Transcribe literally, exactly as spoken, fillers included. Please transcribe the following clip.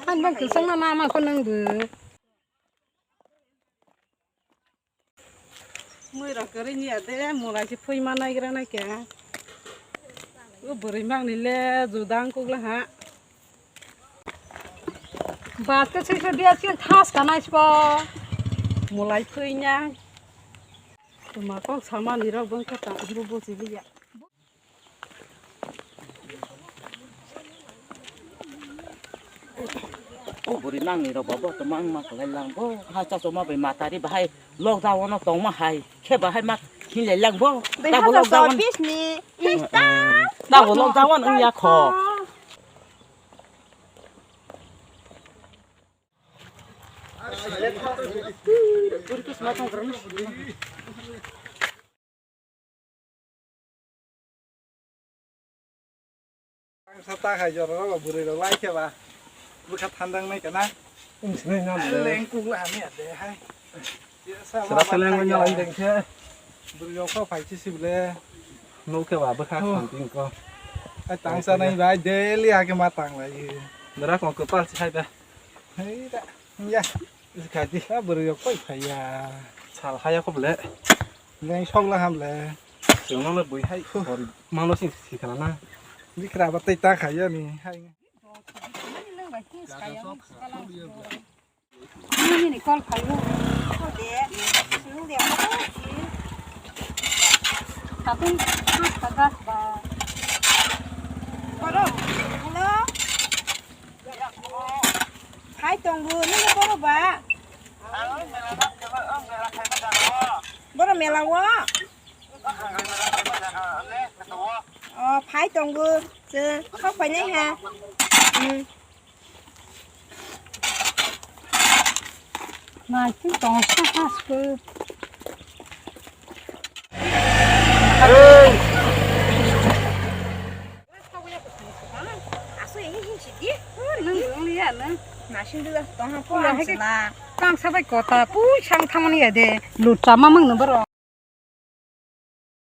Ani bang kwchangma mama kho nwng bo. Mui rok kwrwi ni ya de, mulai se phui ma naigra nai khe. O bwrwi mang ni le judang kuk la ha. Bat khe sui sui biya sin thas ka nai sbo. Mulai phui nya. Tuma kok sama ni rok bang kha ta hru bo si liya. O bwrwi nangni rok bo, bo tongma wngma kwlai lang bo. Ha chachoma bai matari bahai lockdown o tongma hai khe bahai ma hinlai lang bo. Tabo lockdown. Tabo lockdown wng ya kho. Ang sa ta khai jora ro bwrwi rok lai khe ba. Bwkha thandang nai kana. Wng sinai na le. Leng kuk la ni ade hai. Sera seleng wng lai deng khe. Bwrwi rok kho phai chi sibole. No khe ba bwkha thanding ko. Ai tang sa nai bai daily ake ma tang lai. Dara ko ko pal si hai ba. Hei da. Ya. Kha di. A bwrwi rok koi phai ya. Sal haya kho bole. Leng sok la ham le. Chwngno le bui hai. Mano sing si khala na. Bikra ba tei ta khai ya ni hai. Nini call khai o. Ko de. Sing de. Tatung ta gas ba. Koro. Hello. Hai tongbu, nini boro ba? Boro mela wo? O, phai tongbu, se, kok phai nai ha. Hmm. Naiting tong sa ha sku. Hey! Aswk hinsi di. Nwng wng liya nwng. Naising dula tongha pura hai khe sila. Tang sabai kota pui sang thangmani ya de. Lut chama mang no boro.